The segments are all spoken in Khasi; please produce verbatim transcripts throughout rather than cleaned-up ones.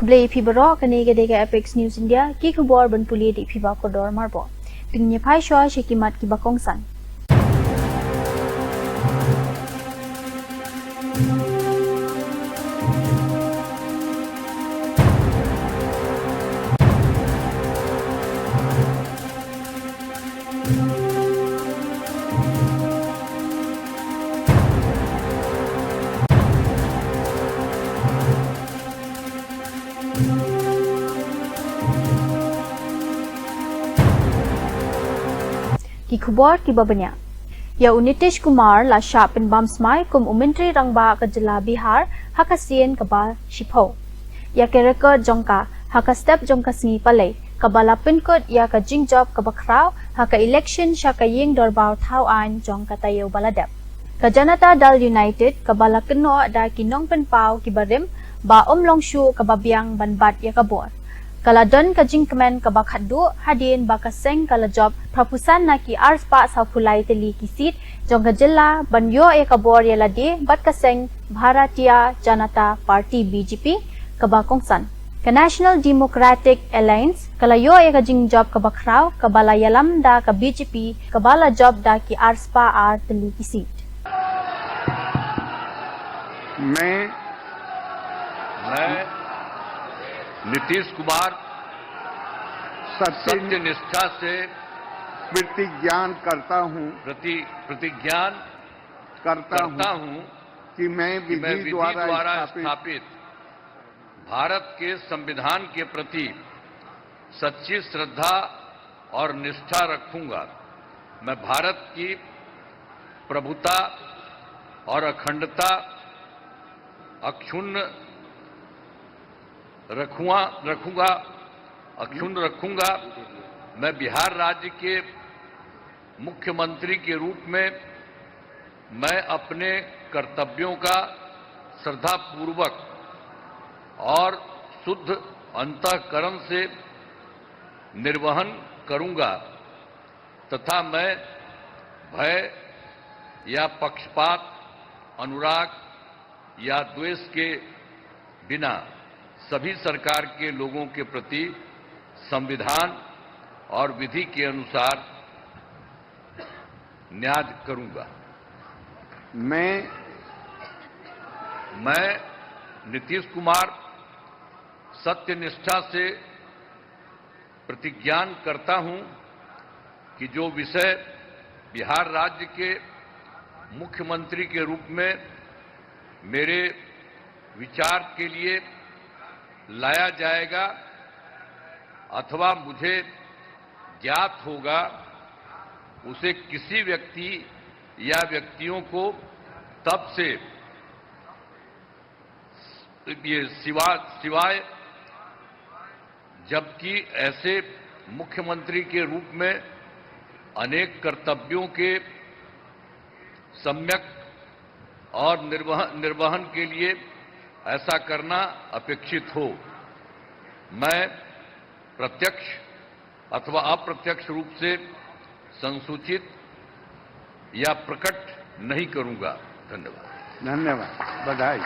Khublei ïa phi baroh, kane ka dei ka Apex News India, ki khubor ban pule da i Phiba Kordor Marbok. Ngin ïa phai shuwa sha ki mat kiba kongsan. Ki khubor kiba bniah. Ïa u Nitish Kumar la shah pynbam smai kum u Myntri Rangbah ka jylla Bihar ha ka sien kaba shiphew. Ïa ka record jong ka, ha ka step jong ka sngi Palei, kaba la pynkut ïa ka jingjop kaba khraw ha ka election sha ka ïing dorbar thaw aiñ jong ka taïew ba la dep. Ka Janata Dal United, kaba la kynnoh da ki nongpynpaw kiba rim ba ym long shuh kaba biang ban bat ïa ka bor, ka la don ka jingkmen kaba khatduh hadien ba ka seng ka la jop phra phew san na ki arspah sawphew lai tylli ki seat jong ka jylla ban ïoh ïa ka bor ïalade bad ka seng Bharatiya Janata Party, B J P, kaba kongsan. Ka National Democratic Alliance ka la ïoh ïa ka jingjop kaba khraw, kaba la ïalam da ka B J P, kaba la jop da ki arspah ar tylli ki seat. मैं मैं नीतीश कुमार सत्य सत्यनिष्ठा से प्रतिज्ञान करता हूँ। प्रति प्रतिज्ञान करता करता हूँ हूँ कि मैं कि मैं विधि विधि द्वारा द्वारा स्थापित स्थापित भारत के संविधान के प्रति सच्ची श्रद्धा और निष्ठा रखूंगा। मैं भारत की प्रभुता और अखंडता अक्षुण्ण रखुआ रखूंगा अक्षुण्ण रखूंगा। मैं बिहार राज्य के मुख्यमंत्री के रूप में मैं अपने कर्तव्यों का श्रद्धापूर्वक और शुद्ध अंतःकरण से निर्वहन करूंगा तथा मैं भय या पक्षपात, अनुराग या द्वेष के बिना सभी सरकार के लोगों के प्रति संविधान और विधि के अनुसार न्याय करूंगा। मैं मैं नीतीश कुमार सत्यनिष्ठा से प्रतिज्ञान करता हूं कि जो विषय बिहार राज्य के मुख्यमंत्री के रूप में मेरे विचार के लिए लाया जाएगा अथवा मुझे ज्ञात होगा, उसे किसी व्यक्ति या व्यक्तियों को तब से ये सिवा सिवाय जबकि ऐसे मुख्यमंत्री के रूप में अनेक कर्तव्यों के सम्यक और निर्वह, निर्वहन के लिए ऐसा करना अपेक्षित हो। मैं प्रत्यक्ष अथवा अप्रत्यक्ष रूप से संसूचित या प्रकट नहीं करूंगा। धन्यवाद। धन्यवाद। बधाई।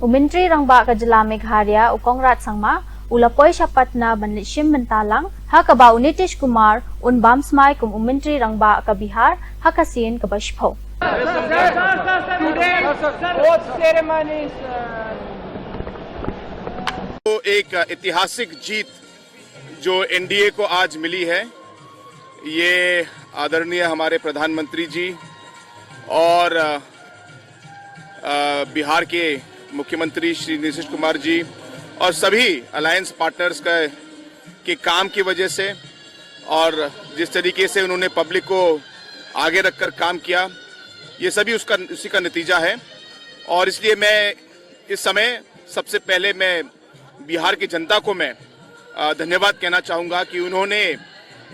U Myntri Rangbah ka jylla Meghalaya, u Conrad Sangma, u la poi sha Patna ban leit shim bynta lang, ha kaba u Nitish Kumar un bam smai kum u Myntri Rangbah ka Bihar ha ka sien kaba shiphew. Today, both ceremonies, uh, तो एक ऐतिहासिक जीत जो एनडीए को आज मिली है, ये आदरणीय हमारे प्रधानमंत्री जी और, अ, अ, बिहार के मुख्यमंत्री श्री नीतीश कुमार जी और सभी अलायंस पार्टनर्स का, के काम की वजह से और जिस तरीके से उन्होंने पब्लिक को आगे रखकर काम किया, ये सभी उसका, उसी का नतीजा है। और इसलिए मैं इस समय सबसे पहले मैं बिहार की जनता को मैं, अ, धन्यवाद कहना चाहूँगा कि उन्होंने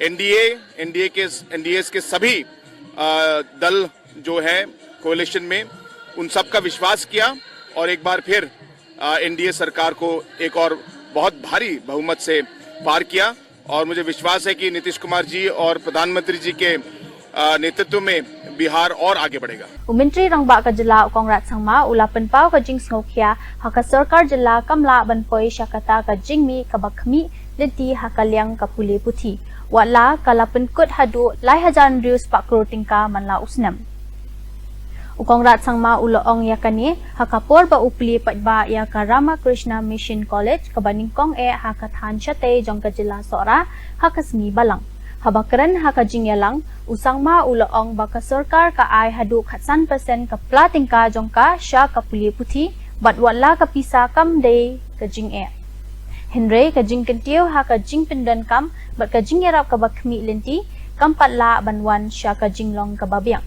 एनडीए, एनडीए के, एनडीए के सभी, अ, दल जो है कोलिशन में, उन सब का विश्वास किया और एक बार फिर, अ, एनडीए सरकार को एक और बहुत भारी बहुमत से पार किया। और मुझे विश्वास है कि नीतीश कुमार जी और प्रधानमंत्री जी के, अ, नेतृत्व में बिहार और आगे बढ़ेगा। U Myntri Rangbah ka jylla u Conrad Sangma u la pynpaw ka jingsngewkhia ha ka sorkar jylla kam lah ban poi sha kata ka jingmih kaba khmih lynti ha ka liang ka pule puthi. Wat la ka la pynkut haduh lai hajar hynriew spah klur tyngka man la u snem. U Conrad Sangma u la ong ïa kane ha ka por ba u plie paidbah ïa ka Ramakrishna Mission College kaba nyngkong eh ha ka thaiñ shatei jong ka jylla Sohra ha ka sngi Balang. Haba kren ha ka jingïalang, u Sangma u la ong ba ka sorkar ka ai haduh khatsan persen ka pla tyngka jong ka sha ka pule puthi, bad wat la ka pisa kam dei ka jingeh. Hynrei ka jingkyntiew ha ka jingpyndonkam bad ka jingïarap kaba khmih lynti kam pat lah ban wan sha ka jinglong kaba biang.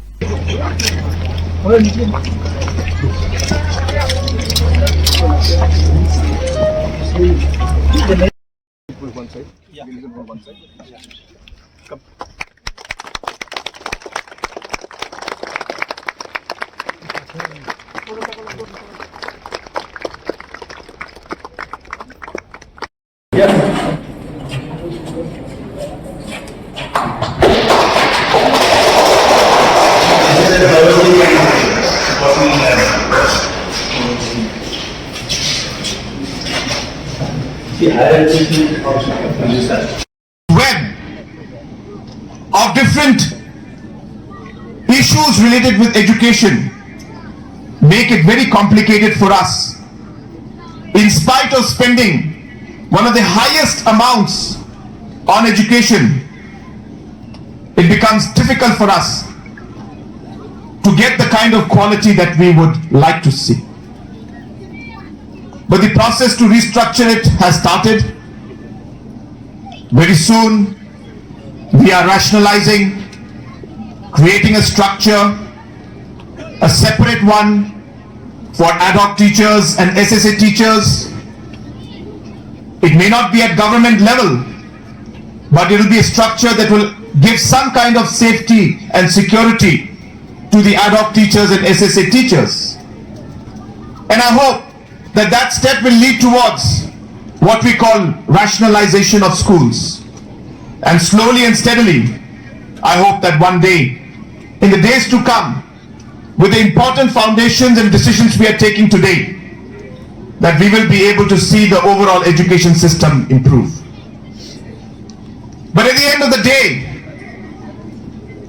Web of different issues related with education make it very complicated for us. In spite of spending one of the highest amounts on education, it becomes difficult for us to get the kind of quality that we would like to see. But the process to restructure it has started. Very soon, we are rationalizing, creating a structure, a separate one for ad hoc teachers and S S A teachers. It may not be at government level, but it will be a structure that will give some kind of safety and security to the ad hoc teachers and S S A teachers. And I hope that that step will lead towards what we call rationalization of schools. And slowly and steadily, I hope that one day, in the days to come, with the important foundations and decisions we are taking today, that we will be able to see the overall education system improve. But at the end of the day,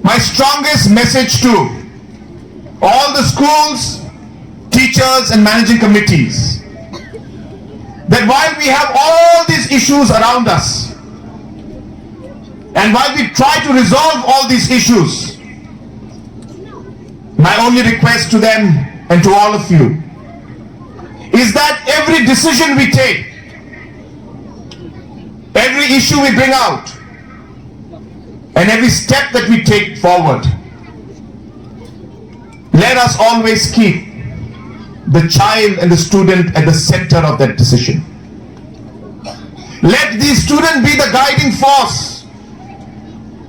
my strongest message to all the schools, teachers, and managing committees, that while we have all these issues around us, and while we try to resolve all these issues, my only request to them and to all of you is that every decision we take, every issue we bring out, and every step that we take forward, let us always keep the child and the student at the center of that decision. Let the student be the guiding force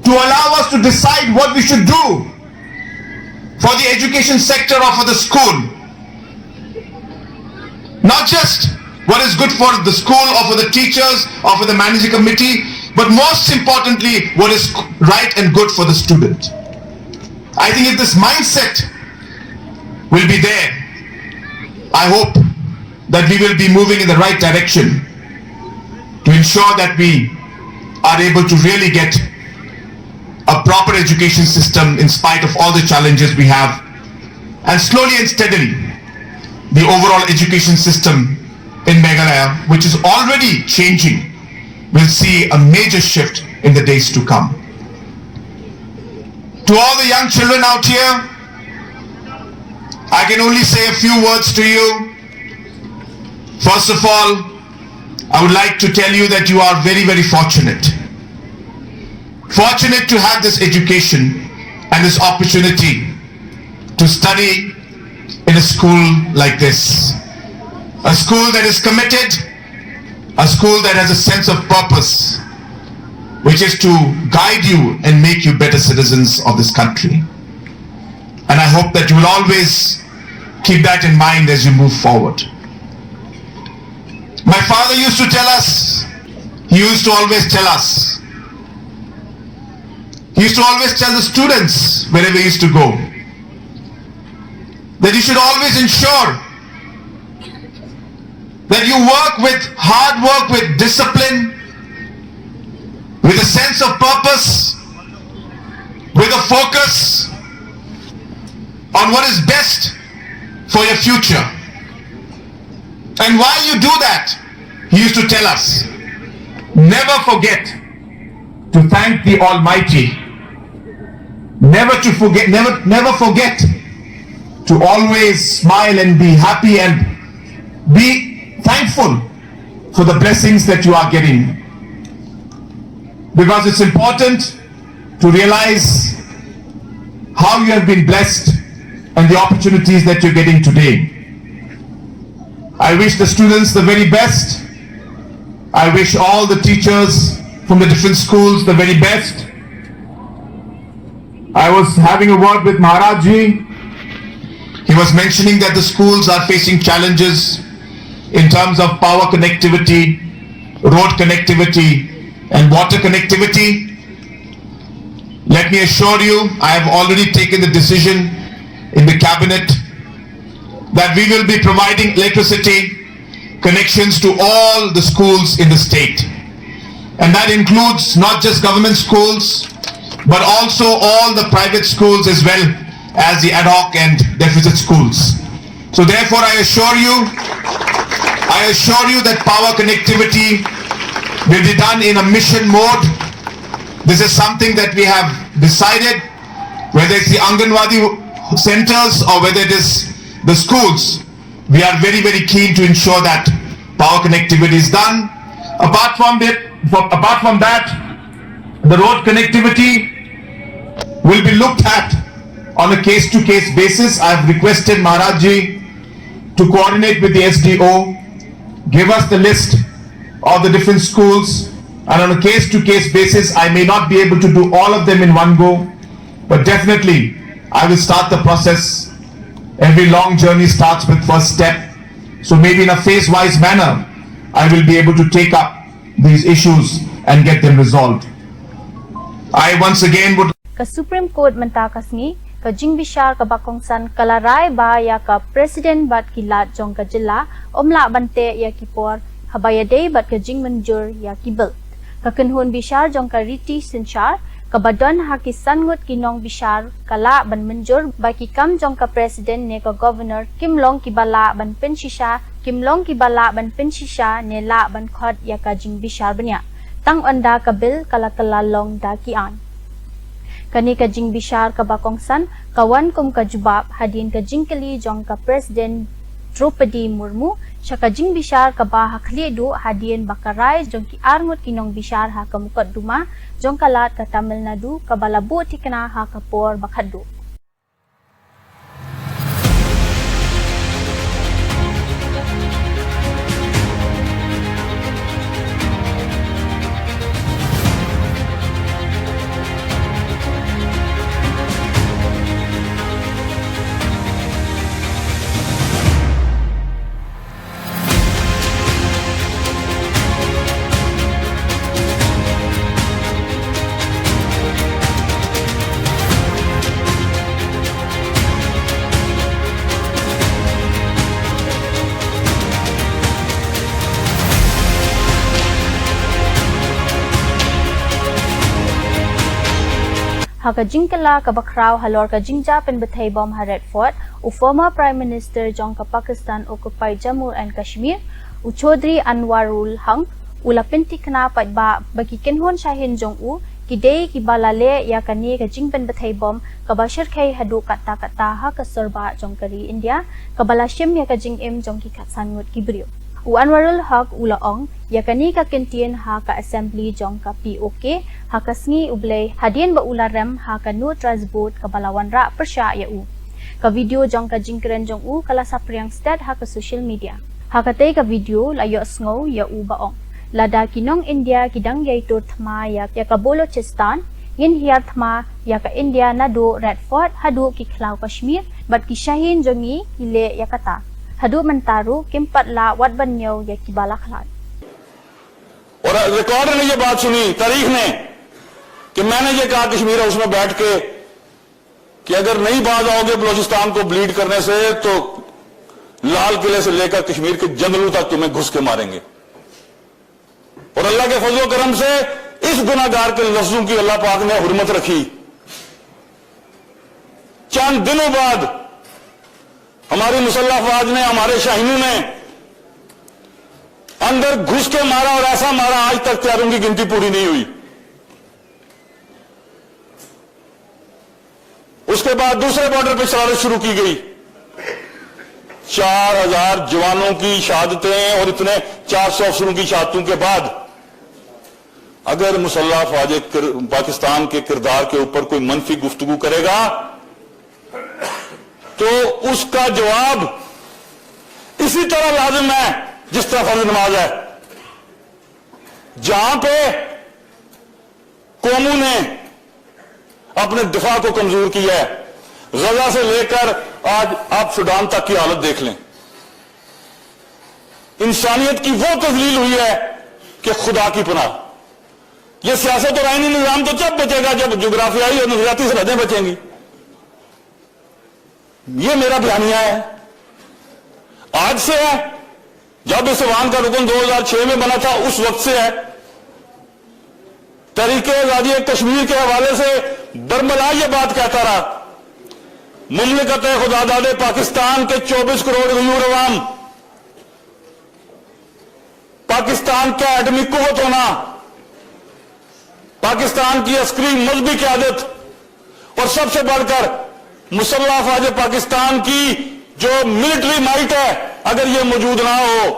to allow us to decide what we should do for the education sector or for the school. Not just what is good for the school or for the teachers or for the managing committee, but most importantly, what is right and good for the student. I think if this mindset will be there, I hope that we will be moving in the right direction to ensure that we are able to really get a proper education system in spite of all the challenges we have. And slowly and steadily, the overall education system in Meghalaya, which is already changing, will see a major shift in the days to come. To all the young children out here, I can only say a few words to you. First of all, I would like to tell you that you are very, very fortunate. Fortunate to have this education and this opportunity to study in a school like this. A school that is committed, a school that has a sense of purpose, which is to guide you and make you better citizens of this country. And I hope that you will always keep that in mind as you move forward. My father used to tell us, he used to always tell us, he used to always tell the students wherever he used to go, that you should always ensure that you work with hard work, with discipline, with a sense of purpose, with a focus on what is best for your future. And while you do that, he used to tell us, never forget to thank the Almighty. Never to forget, never, never forget to always smile and be happy and be thankful for the blessings that you are getting. Because it's important to realize how you have been blessed and the opportunities that you're getting today. I wish the students the very best. I wish all the teachers from the different schools the very best. I was having a word with Maharaj ji. He was mentioning that the schools are facing challenges in terms of power connectivity, road connectivity, and water connectivity. Let me assure you, I have already taken the decision in the cabinet that we will be providing electricity connections to all the schools in the state. And that includes not just government schools, but also all the private schools as well as the ad hoc and deficit schools. So therefore, I assure you, I assure you that power connectivity will be done in a mission mode. This is something that we have decided, whether it's the Anganwadi centers or whether it is the schools. We are very, very keen to ensure that power connectivity is done. Apart from that, for, apart from that, the road connectivity will be looked at on a case-to-case basis. I have requested Maharaj ji to coordinate with the S D O, give us the list of the different schools, and on a case-to-case basis, I may not be able to do all of them in one go, but definitely I will start the process. Every long journey starts with first step. So maybe in a phase-wise manner, I will be able to take up these issues and get them resolved. I once again would Ka Supreme Court mynta ka sngi, ka jingbishar kaba kongsan ka la rai ba ïa ka President bad ki lad jong ka jylla ym lah ban teh ïa ki por haba ïadei bad ka jingmynjur ïa ki bill. Ka kynhun bishar jong ka riti synshar kaba don ha ki san ngut ki nongbishar ka lah ban mynjur ba ki kam jong ka President ne ka Governor kim long kiba lah ban pynshisha, kim long kiba lah ban pynshisha ne lah ban khot ïa ka jingbishar bniah, tang ynda ka bill ka la kylla long da ki aiñ. Kane ka jingbishar kaba kongsan ka wan kum ka jubab hadien ka jingkylli jong ka President Droupadi Murmu sha ka jingbishar kaba ha khlieh duh hadien ba ka rai jong ki arngut ki nongbishar ha ka mukotduma jong ka lad ka Tamil Nadu kaba la buh thikna ha ka por ba khatduh. Ha ka jingkylla kaba khraw halor ka jingjia pynbthei bom ha Redford, u former Prime Minister jong ka Pakistan occupied Jammu and Kashmir, u Chaudhry Anwarul Haq, u la pynthikna paidbah ba ki kynhun shahin jong u ki dei kiba la leh ïa kane ka jingpynbthei bom kaba shyrkhei haduh katta katta ha ka sorbah jong ka ri India, kaba la shim ïa ka jingim jong ki khatsan ngut ki briew. U Anwarul Haq u la ong ïa kane ka kyntien ha ka assembly jong ka P O K ha ka sngi U Blei hadien ba u la rem ha ka No Trust Vote kaba la wanrah pyrshah ïa u. Ka video jong ka jingkren jong u ka la saphriang stet ha ka social media. Ha katei ka video la ïohsngew ïa u ba ong, lada ki nong India ki dang ïai tur thma ïa, ïa ka Balochistan, ngin hiar thma ïa ka India naduh Red Fort haduh ki khlaw Kashmir, bad ki Shaheen jong ngi ki leh ïa kata. Haduh mynta ruh kim pat lah wat ban ñiew ïa kiba la khlad. और रिकॉर्ड ने ये बात सुनी तारीख ने कि मैंने ये कहा कश्मीर हाउस में बैठ के कि अगर नहीं बाज आओगे बलूचिस्तान को ब्लीड करने से तो लाल किले से लेकर कश्मीर के जंगलों तक तुम्हें घुस के मारेंगे। और अल्लाह के फजलो करम से इस गुनाहगार के लफ्जों की अल्लाह पाक ने हुर्मत रखी। चंद दिनों बाद हमारी मुसल्लह अफवाज ने, हमारे शाहीनों ने अंदर घुस के मारा और ऐसा मारा, आज तक तैयारों की गिनती पूरी नहीं हुई। उसके बाद दूसरे बॉर्डर पर शरारत शुरू की गई। चार हजार जवानों की शहादतें और इतने चार सौ अफसरों की शहादतों के बाद अगर मुसल्लह अफवाज किर, पाकिस्तान के किरदार के ऊपर कोई मनफी गुफ्तगू करेगा तो उसका जवाब इसी तरह लाजिम है जिस तरह फर्ज नमाज है। जहां पे कौमों ने अपने दिफा को कमजोर किया है, गजा से लेकर आज आप सूडान तक की हालत देख लें। इंसानियत की वो तजलील हुई है कि खुदा की पनाह। ये सियासत और आइनी निजाम तो जब बचेगा जब जुग्राफियाई और नजरियाती सरहदें बचेंगी। ये मेरा बयानिया है, आज से है, जब इस ईवान का रुकन दो हज़ार छह में बना था उस वक्त से है। तहरीक आजादी कश्मीर के हवाले से बरमला ये बात कहता रहा, मुमलिकत खुदादाद पाकिस्तान के चौबीस करोड़ गयूर अवाम, पाकिस्तान का एटमी कुव्वत होना, पाकिस्तान की अस्करी मजहबी क्यादत और सबसे बढ़कर मुसल्लह अफवाज पाकिस्तान की जो मिलिट्री माइट है, अगर ये मौजूद ना हो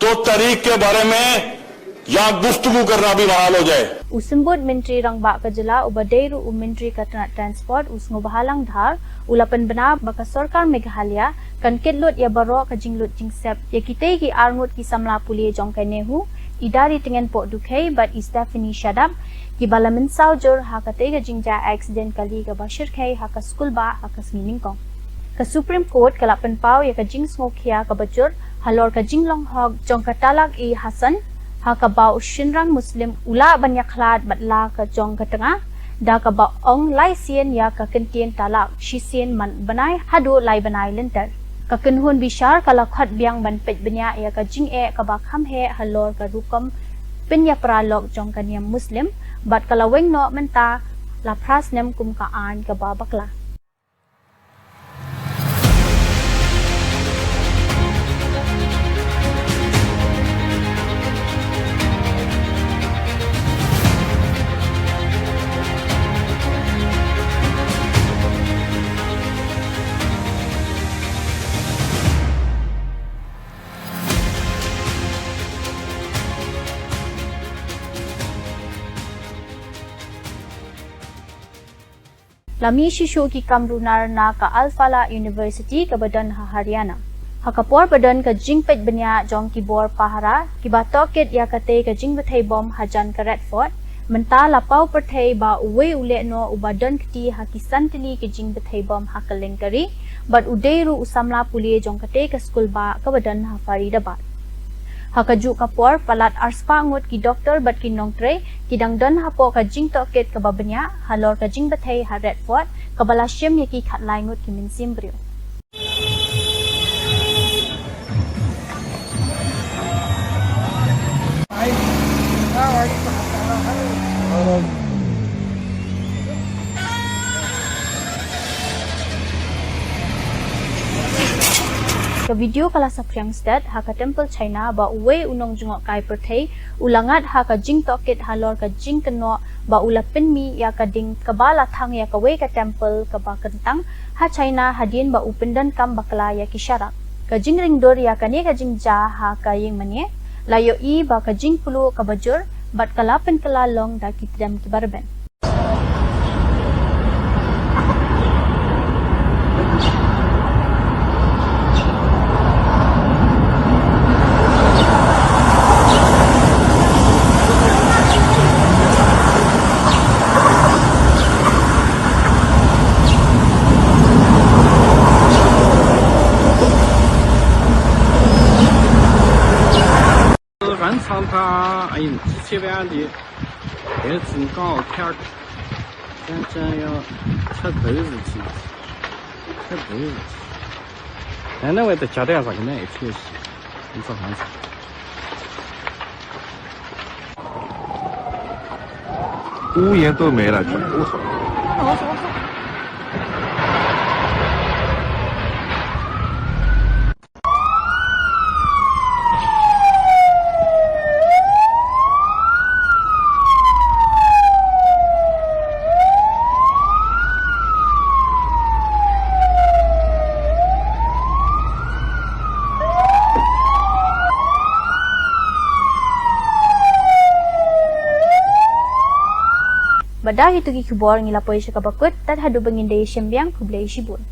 तो तहरीक के बारे में यहां गुफ्तगू करना भी महाल हो जाए। U Symbud Myntri Rangbah ka jylla uba dei ruh u Myntri ka tnat Transport u Sngewbhalang Dhar u la pynbna ba ka sorkar Meghalaya kan kitlut ïa baroh ka jinglut jingsep ïa kitei ki arngut ki samla pule jong ka NEHU, i Daritngen Pohdukhei bad i Stephanie Shadap, kiba la mynsaw jur ha katei ka jingjia aksiden kali kaba shyrkhei ha ka skulbah ha ka sngi nyngkong. Ka Supreme Court ka la pynpaw ïa ka jingsngewkhia kaba jur halor ka jinglong hok jong ka Talak-e-Hasan, ha kaba u shynrang Muslim u lah ban ïakhlad bad la ka jong ka tnga, da kaba ong lai sien ïa ka kyntien talak, shisien man bnai haduh lai bnai lynter. Ka kynhun bishar ka la khot biang ban peit bniah ïa ka jingeh kaba kham heh halor ka rukom pynïapra lok jong ka niam Muslim, bad ka la weng noh mynta la phra snem kum ka aiñ kaba bakla. La mih shuh shuh ki kam runar na ka Al Falah University kaba don ha Haryana. Ha ka por ba don ka jingpeit bniah jong ki bor pahara kiba tohkit ïa katei ka jingbthei bom hajan ka Red Fort, mynta la paw pyrthei ba uwei u lehnoh uba don kti ha ki san tylli ki jingbthei bom ha kylleng ka ri, bad u dei ruh u samla pule jong katei ka skulbah kaba don ha Faridabad. Ha kajuh ka por, palat arspah ngut ki doktor bad ki nongtrei ki dang don hapoh ka jingtohkit kaba bniah halor ka jingbthei ha Red Fort, kaba la shim ïa ki khatlai ngut ki mynsiem briew. Ka video ka la saphriang stet ha ka Temple China ba uwei u nongjngohkai pyrthei u la ngat ha ka jingtohkit halor ka jingkynnoh ba u la pynmih ïa ka ding kaba la thang ïa kawei ka temple kaba kyntang ha China hadien ba u pyndonkam bakla ïa ki sharak. Ka jingringdur ïa kane ka jingjia ha ka ïing mane la ïohi ba ka jingpluh kaba jur bad ka la pynkylla long da ki tdem kiba rben. Ranzhaar, ein, hier werden die Grenzen gar kerk. Ganz ja, ja, verbösen sie. Verbösen. Ja, na, wird der Chadder sagen, ne, ich nicht. Und so heißt. 屋檐都没了，全部。 Bad da kito ki khubor ngi la poi sha kaba kut, tad haduh ba ngin da ïashem biang, khublei shibun.